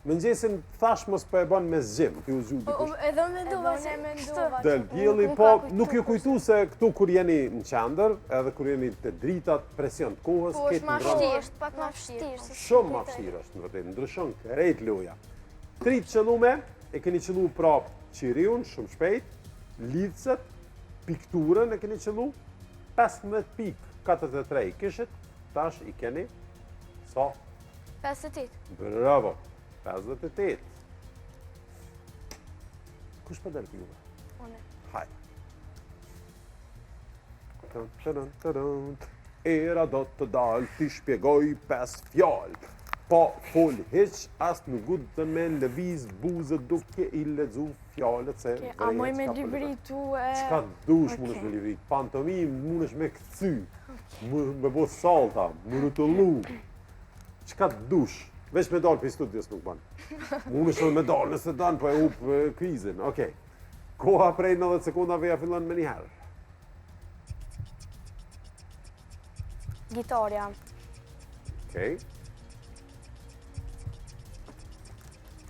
Mëngjesin thash mos po e bën me zgjim, ti u zgju po, dikush. Edhe unë mendova se kështu. Del dielli, po nuk ju kujtu se këtu kur jeni në qendër, edhe kur jeni te dritat, presion të kohës, po, është ma vështirë, është pak ma vështirë. Shumë ma vështirë është në vërtet, ndryshon krejt loja. Tri të qëllume, e keni qëllu pra qiriun, shumë shpejt, lidhëset, pikturën e keni qëllu, 15 pikë, 43 i kishit, tash i keni, sa? 58. Bravo, 58. Kush po del për juve? Une. Hajde. Era do të dalë t'i shpjegoj 5 fjalë. Pa fol hiq, as nuk guxon me lëviz buzët duke i lexu fjalët se okay, A muj me livritu e... Çka dush okay. mundesh me livrit, pantomim mundesh me këcy, okay. me bo salta, me rrotullu, çka dush, veç me dalë prej studios nuk ban. Mundesh edhe me dalë nëse don, po e hup kuizin, okej. Okay. Koha prej 90 sekundave ja fillon menjëherë. Gitarja. Okej.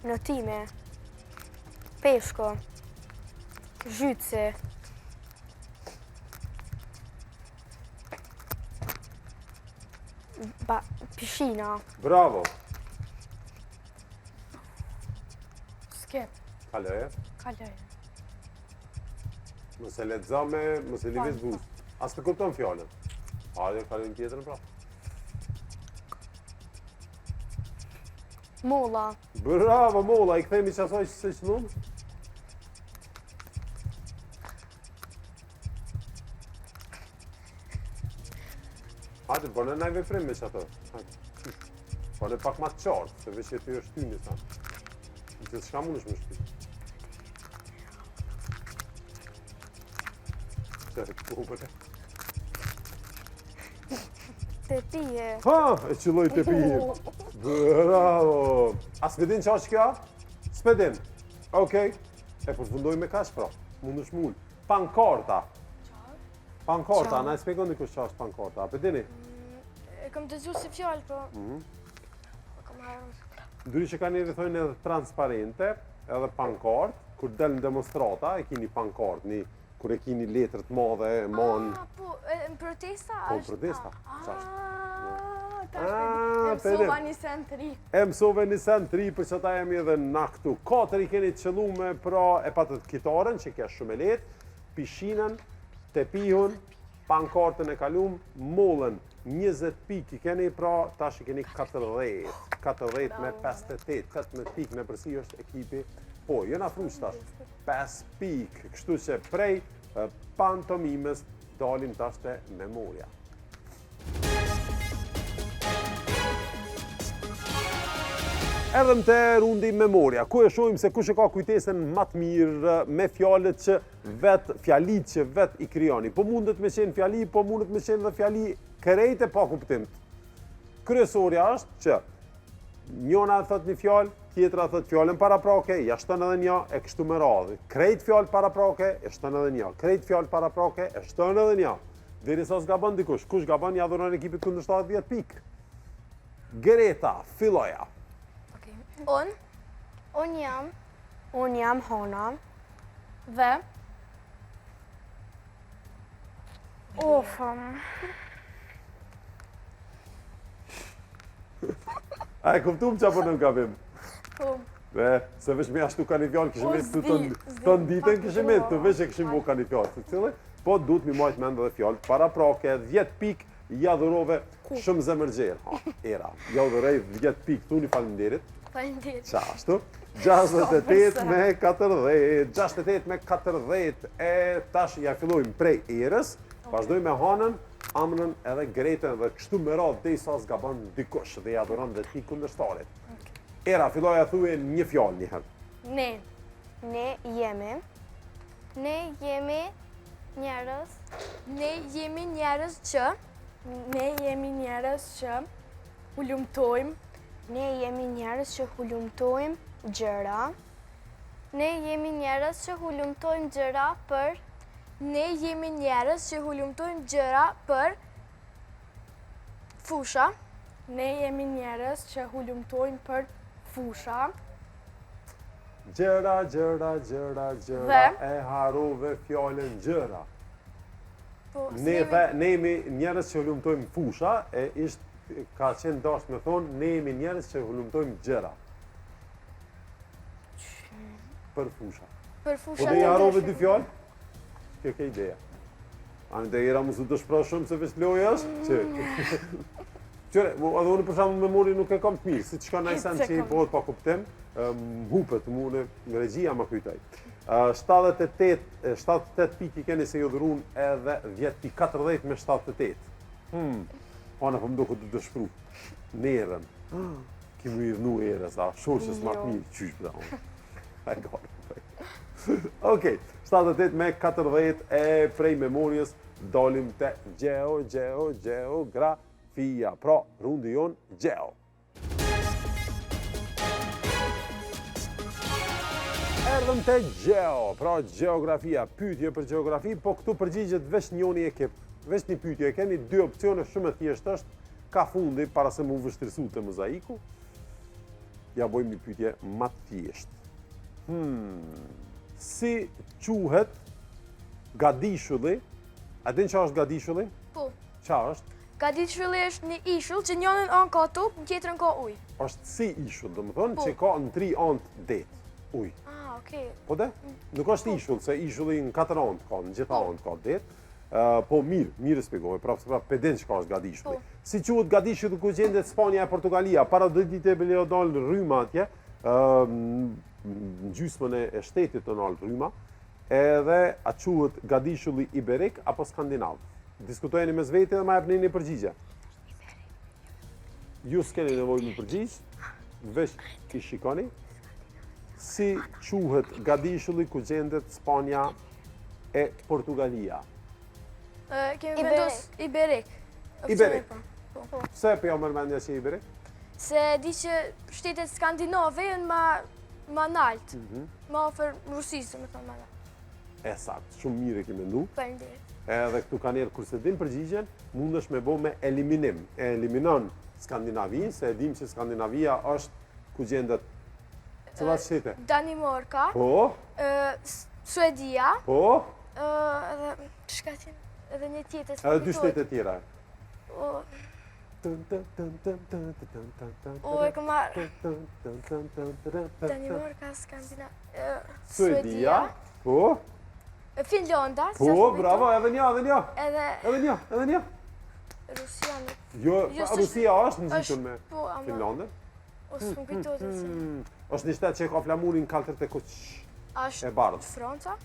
Notimi. Peshku. Zhytësi. Ba, pishina. Bravo. Skip. Kaloje. Kaloje. Mos e lexo me, mos e lëviz buzë. As të kupton fjalën. Hajde, kalojmë tjetrën pra. Molla. Bravo, molla, i kthehemi qasaj që s'e qëllum? Hajde, bëne naj veprim me qato. Hajde. Bëne pak ma të qartë, se veç je tu e shty një sa. Gjithçka mundesh me shty. Tepihe. Ha, e qëlloi tepihe. Bravo. A s'pe din qa është kjo? S'pe din. Okej. E përfundoj me kaq pra. Mundesh m'u ul. Pankarta. Pankarta, na e shpjegon dikush qa është pankarta. A pe dini? kom dëgju si fjalë, po... Mhm. Po kom harru. Ndryshe ka njerëz thojnë edhe transparente, edhe pankart, kur del në demonstrata, e kini pankart, një, kur e kini letër të madhe, e mon... Ah, po, e, në protesta Po, në është? protesta, qashtu. Ah, tash Ah, e mësova pe një sen të ri. E mësove një sen të ri për që ta jemi edhe na këtu. Katër i keni të qëllume, pra e patët kitarën, që ke shumë e lehtë, pishinën, tepihun, pankartën e kalum, mollën, 20 pikë i keni, pra tash i keni 40, 40 me 58, 18 pikë në epërsi është ekipi, po, jena afru tash, 5 pikë, kështu që prej eh, pantomimës dalim tash te memoria. Erdhëm te rundi memoria, ku e shohim se kush e ka kujtesën më të mirë me fjalët që vet, fjalitë që vet i krijoni. Po mundet me qenë fjali, po mundet me qenë dhe fjali krejt e pakuptimt. Kryesorja është që njona thot një fjalë, tjetra thot fjalën paraprake, ja shton edhe një e kështu me radhë. Krejt fjalë paraprake, e shton edhe një. Krejt fjalë paraprake, e shton edhe një. Derisa s'gabon dikush, kush gabon ja dhuron ekipit kundërshtar 10 pikë. Greta, filloja. Unë Unë jam Unë jam Hona. dhe Ufëm. A e kuptum që apo në gabim? Po. Dhe, se veç me ashtu ka një fjalë, kishim Po, me të s'di, ton, s'di, ton ditën pak kishim me të kuptova. veç e kishim bo ka një fjalë, të cilë, po duhet mi majtë mend edhe fjalë paraprake, 10 pikë, ja dhurove shumë zemërgjerë. Ha, era, ja dhuroj 10 pikë, thuni faleminderit. Faleminderit. Qa ashtu? 68 me 40, 68 me 40, e tash ja fillojmë prej erës, vazhdojmë me Hanën, Amnën edhe Gretën dhe kështu me radhë derisa s'gabon dikush dhe ja dhuron dhe ti kundërshtarit. Era, filloja thuje një fjalë një herë. Ne. Ne jemi Ne jemi njerëz Ne jemi njerëz që Ne jemi njerëz që hulumtojmë. Ne jemi njerëz që hulumtojmë gjëra Ne jemi njerëz që hulumtojmë gjëra për Ne jemi njerëz që hulumtojmë gjëra për fusha. Ne jemi njerëz që hulumtojmë për fusha. Gjëra, gjëra, gjëra, gjëra, Dhe? e harove fjalën gjëra. Po, Ne, s'jemi- dhe, ne jemi njerëz që hulumtojmë fusha, e isht, ka qenë dasht me thonë, ne jemi njerëz që hulumtojmë gjëra. Për fusha. për Po fusha dhe i të harove ndryshme. dy fjalë? Kjo ke ideja. A në të era mos u dëshpro shumë se veç loja është? Që... Qyre, mu- edhe unë për shembull memori nuk e kam të mirë, si të shkon naj sen që i bëhet pa kuptim, më hupet mu në në regjia më kujtoj. Ë, 78, e, 78 pikë i keni se ju dhurun edhe 10 pikë 40 me 78. Hmm. Ana po më duket të dëshpru. Nerën. Ki mu i dhnu erës, a shoqës ma të mirë, qysh bra. E ka. Okej, 78 me 40 e prej memorjes dalim te gjeo, gjeo, gjeografia. Pra, rundi jon gjeo. Erdhëm te gjeo, pra gjeografia, pyetje për gjeografi, po këtu përgjigjet veç njëni ekip, veç një pyetje e keni, dy opsione shumë e thjeshtë është, ka fundi para se mu vështirësu te mozaiku, ja bojmë një pyetje më të thjeshtë. Hmm, si quhet gadishulli? A din qa është gadishulli? Po. Qa është? Gadishulli është një ishull që njënën anë ka tokë, në tjetrën ka ujë. Është si ishull, do më thonë, Po. që ka në tri anët det, ujë. Ah, okay. Po de? Nuk është ishull, se ishulli në katër anët ka, në gjitha Po. anët ka det. Ë, po mirë, mirë e shpjegove, prapë se prapë pe din çka është gadishulli. Po. Si quhet gadishulli ku gjendet Spanja e Portugalia? Para dy ditë e bile dalë rryma atje, ë, në gjysmën e, e shtetit të nalë rryma, edhe a quhet gadishulli Iberik apo Skandinav? Diskutojeni mes veti dhe ma jepni një përgjigje. Ju s'keni nevojë me përgjigj, veç i shikoni. Si quhet gadishulli ku gjendet Spanja e Portugalia? Ë, kemi Iberik. vendos Iberik. Opsioni Iberik. po. Po. Pse po ja merr mendja që Iberik? Se di që shtetet skandinave janë ma ma nalt, Mhm. ma afër Rusisë, do të thonë ma nalt. E sakt, shumë mirë e ke mendu. Faleminderit. Edhe këtu kanjëherë kur s'e din përgjigjen, mundesh me bo me eliminim. E eliminon Skandinavinë, se e dim që Skandinavia është ku gjendet cilat shtete? Danimarka. Po. Suedia. Po. Edhe çka qenë? Edhe një tjetër. Edhe dy shtete tjera. O. O, e këma... Danimarka, Skandinavia... Suedia. Po. Finlanda. Po, bravo, edhe një, edhe një. Edhe... Edhe një, edhe një. Rusia nuk... Jo, jo Rusia është ngjitur me po, Finlandën. O, s'më kujtohet se. Hmm. Është një shtet që e ka flamurin kaltër e kuq. Është e bardhë. Franca?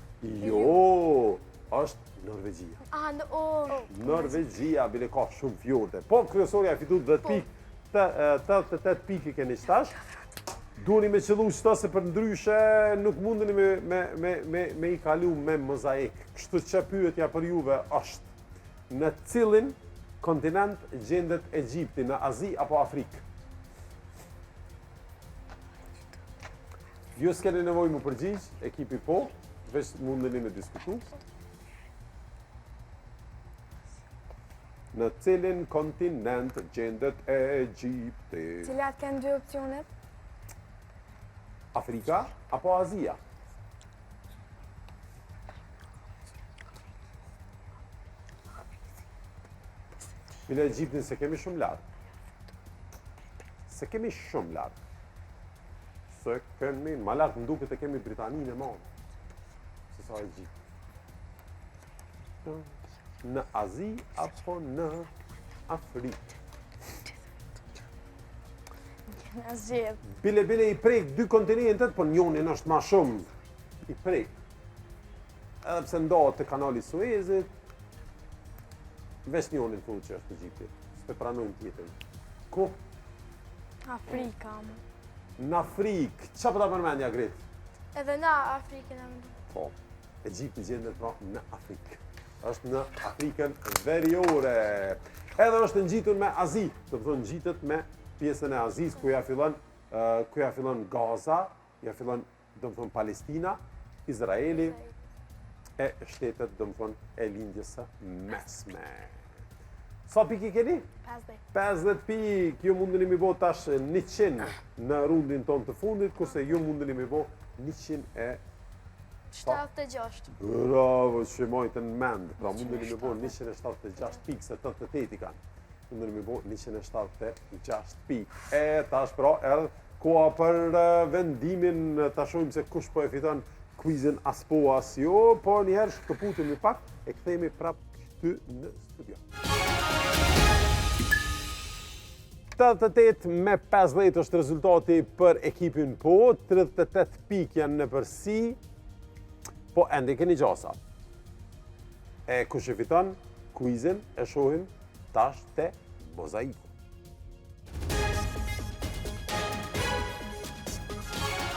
Jo, është Norvegjia. Ah, në o. Norvegjia bile ka shumë fjorde. Po kryesorja e fitu 10 po. pikë, 88 pikë i keni qetash. Duheni me qëllu qëta se përndryshe nuk mundeni me, me, me, me, me i kalu me mozaik. Kështu që pyetja për juve është, në cilin kontinent gjendet Egjipti, në Azi apo Afrikë? Ju s'keni nevojë m'u përgjigj, ekipi po, veç mundeni me diskutu. Në cilin kontinent gjendet Egjipti? Cilat kanë dy opcionet? Afrika apo Azia? Bile Egjiptin s'e kemi shumë larg. S'e kemi shumë larg. S'e kemi, ma larg më duket e kemi Britaninë e Madhe. Se sa Egjiptin. Në Azi apo në Afrikë? Në zgjedh. Bile bile i prek dy kontinentet, po njonin është ma shumë i prek. Edhe pse ndahet te kanali i Suezit, veç njonin thonë që është Egjipti, s'pe pranojnë tjetrin. Ku? Afrika. Në Afrikë, ça po ta përmendja, Grit? Edhe në Afrikë në më Po, Egjipti gjendet pra në Afrikë. është në Afrikën veriore. Edhe është ngjitur me Azi, domethonë ngjitet me pjesën e Azisë, ku ja fillon, ku ja fillon Gaza, ja fillon domethonë Palestina, Izraeli e shtetet, domethonë, e lindjes së mesme. Sa pikë i keni? 50. 50 pikë, ju mundeni mi bo tash 100 në rundin tonë të fundit, kurse ju mundeni mi bo 100 e 76. Bravo, që majtë në mend. Pra mundeni mi bo 176 pikë, se 88 i kanë. Mundeni mi bo 176 pikë. E tash pra, erdh Koha për vendimin, ta shohim se kush po e fiton kuizin as po as jo, po njëherë shkëputemi pak e kthehemi prap këtu në studio. 88 me 50 është rezultati për ekipin po, 38 pikë janë në epërsi, po ende keni gjasa. E kush e fiton kuizin e shohim tash te mozaiku.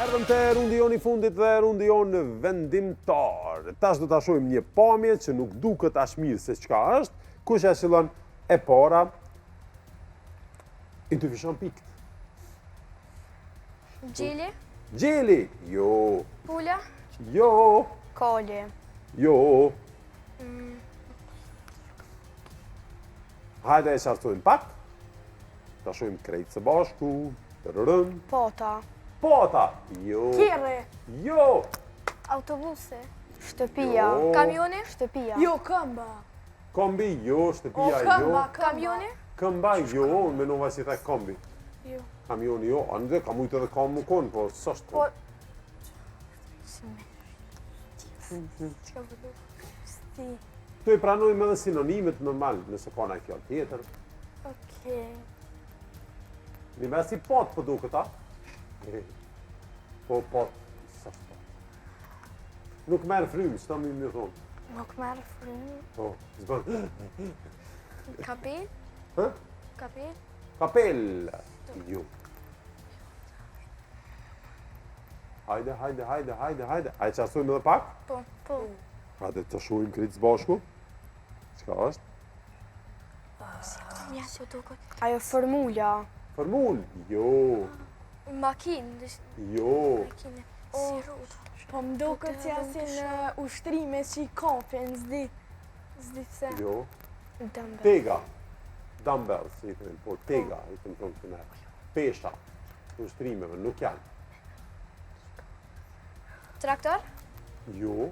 Erdhëm te rundi jonë i fundit dhe rundi jonë vendimtar. Tash do ta shohim një pamje që nuk duket aq mirë se çka është. Kush e qëllon e para i dyfishon pikët. Gjeli? Gjeli? Jo. Pula? Jo. Kali? Jo. Mm. Hajde e qartësojmë pak. Ta shohim krejt së bashku. Tërërëm. Pota. Pota. Jo. Kerri. Jo. Autobusi. Shtëpia. Jo. Kamioni. Shtëpia. Jo, këmba. Kombi, jo, shtëpia, O, këmba, jo. Kamioni. Këmba, jo, unë menova si the kombi. Jo. Kamioni, jo, ande, ka mujtë edhe ka mu konë, po s'është Po, konë. Çka po do? Si. Këtu i pranojmë edhe sinonimet normal, nëse ka naj fjalë tjetër. Okej. Një me si pot po duket, a? Po pot, s'është pot. Nuk merr frymë, s'ta më më thonë. Nuk merr frymë. Po, s'bën. Kapel? Hë? Kapel? Kapel. Jo. Hajde, hajde, hajde, hajde, hajde. A e qartësojmë edhe pak? Po, po. Hajde të shohim krejt së bashku. Çka është? Ja, po duket. Ajo formula. Formul? Jo. Makinë. Jo. Makinë. Si rrotë. Po më duket si asi në ushtrime që i kapin, s'di. S'di pse. Jo. Dumbbell. Tega. Dumbbell, si i thënë, po tega, i thënë thonë të ne. Pesha, të ushtrimeve, nuk janë. Traktor? Jo.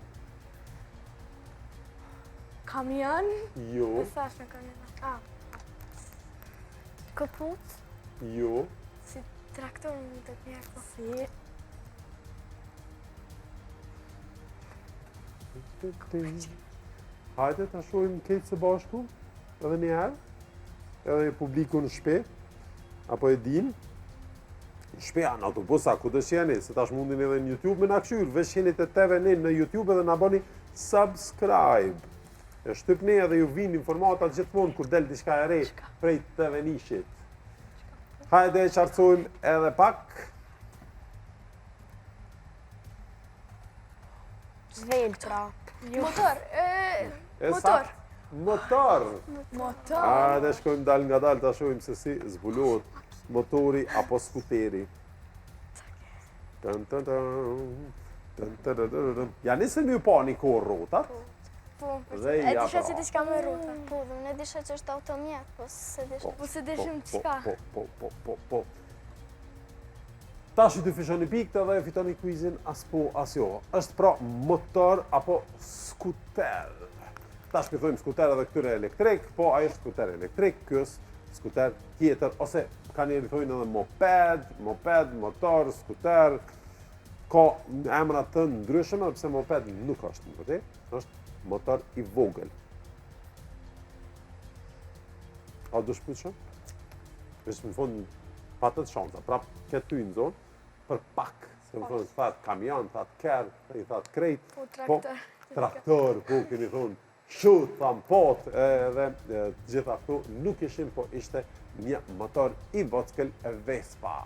Kamion? Jo. E thash në kamion. Ah. Këpuc? Jo. Si traktor më të kërë. Po. Si. Hajde ta shohim krejt së bashku, edhe një herë, edhe publiku në shpi, apo e din, në shpi, në autobus, a ku do që jeni, se tash mundin edhe në YouTube me na kqyrë, veç jeni te TV1 në YouTube edhe na bëni subscribe. E shtypni edhe ju vinë informata gjithmonë kur del diçka e re prej TV1-shit. Hajde e qartësojmë edhe pak. Velpra. Motor. Motor. Motor. Motor. Hajde shkojmë dal nga dal ta shohim se si zbulohet motori apo skuteri. Tën tën tën. Tën tën tën tën. Ja nisën me ju pa një kohë rrotat. Po, Dhe e ja disha pra. që diçka me rrota. Po, dhe unë e disha që është automjet, po s'e disha. Po s'e dishim Po, çka. Po, po, po, po, po. Tash i dyfishoni pikët edhe e fitoni kuizin as po as jo. Është pra motor apo skuter. Tash po i thojmë skuter edhe këtyre elektrik, po ai është skuter elektrik, ky është skuter tjetër, ose ka njerë i thojnë edhe moped, moped, motor, skuter, ka emra të ndryshëm, edhe pse moped nuk është në vërtet, është motor i vogël. A do shpyqë? Veç në fund, patët shansa, prap këtë ty në zonë, për pak, se në fund, thatë kamion, thatë kerr, i thatë krejt, Po, traktor. traktor, po, keni thonë, shut, thamë pot, edhe të gjitha këto nuk ishin, po ishte një motor i vockël Vespa.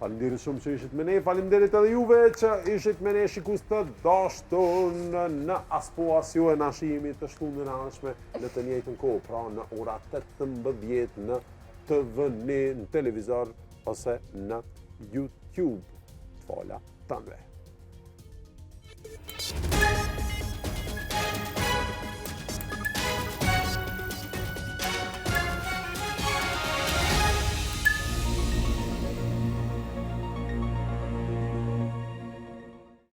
Faleminderit shumë që ishit me ne, faleminderit edhe juve që ishit me ne shikues të dashtun në As po as jo e na shihemi të shtunën e ardhshme në të njëjtën kohë, pra në ora 18 në TV1 në televizor ose në YouTube. Të fala, tanëve.